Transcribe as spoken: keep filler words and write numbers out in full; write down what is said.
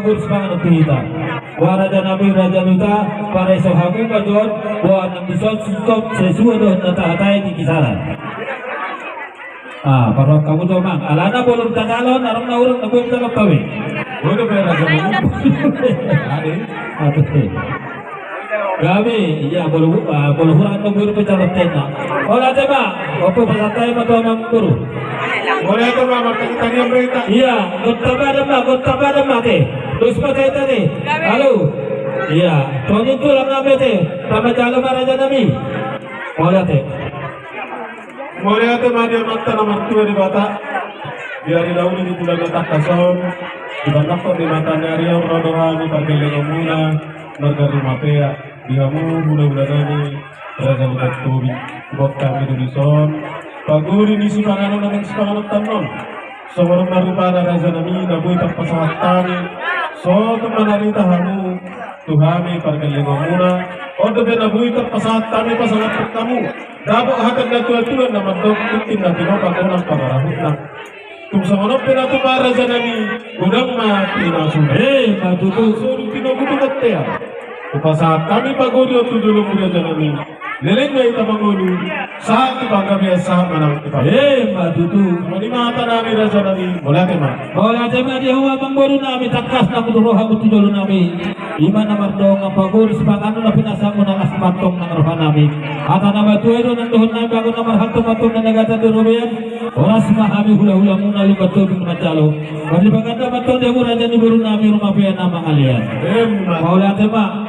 Urus panganon tu hita. Boha raja nami, raja ni huta, pareso hamu ma jo on, boha nang dison, singkop sesuai dohot na tahatai di kisaran. Ah, parrohahon hamu jo amang. Alana molo tajalon, adong na hurang na boi tajalon hami. Boha do pe raja nami. Ade. Ade. Gabe, ia, molo, ah, molo hurang na boi pe tajalon hami. Olo ate ma, opo pasahat hami ma tu amangboru. Molo ate ma, martangiang-tangiang berita. Ia, gotap badan ma, gotap badan ma ate. Terus ma ate ate. Halo. Ia, tongtong tulang nami ate. Tama jalo ma raja nami. Molo ate. Mauliate ma di Amanta na martua Debata, di ari na uli di bulan na tangkas on, di panongkok ni mata ni ari on ro do hami pargellengonmuna, marga Rumapea, di hamu hulahula nami, Raja Lukat Tobing, boan hami do dison, pagori ni sipanganon nang sipanganon tannon. Songon on ma rupana raja nami na boi tarpasahat hami, sotung manarita hamu tu hami pargellengonmuna, on dope na boi tarpasahat hami pasahathon hamu. Dapot hata ni natuatua na mandok, tingki na tinopa godang pangarahutna. Tung songon on pe na tupa raja nami, godang ma pinasuna. Emma tutu. Suru tinogu tu bontean. Hupasahat hami pagori on tu jolomu raja nami. Leleng ma hita mangolu, sahat tu panggabean sahat ma nang tu panggabean. Emma tutu. Songon i ma hata nami raja nami, mauliate ma. Mauliate ma di hamu amangboru nami, tangkas nang tu rohamu tu jolo nami. I ma na mardongan pagori sipanganon na pinasahatmu na las mantong nang roha nami. Hata na matua i do na nidok nami, bagot na marhalto mantong na niagatan di robean. Horas ma hami hulahulamuna Lukat Tobing manjalo. Marlipatganda mantong di hamu raja ni boru nami Rumapea na mangalean. Emma. Mauliate ma.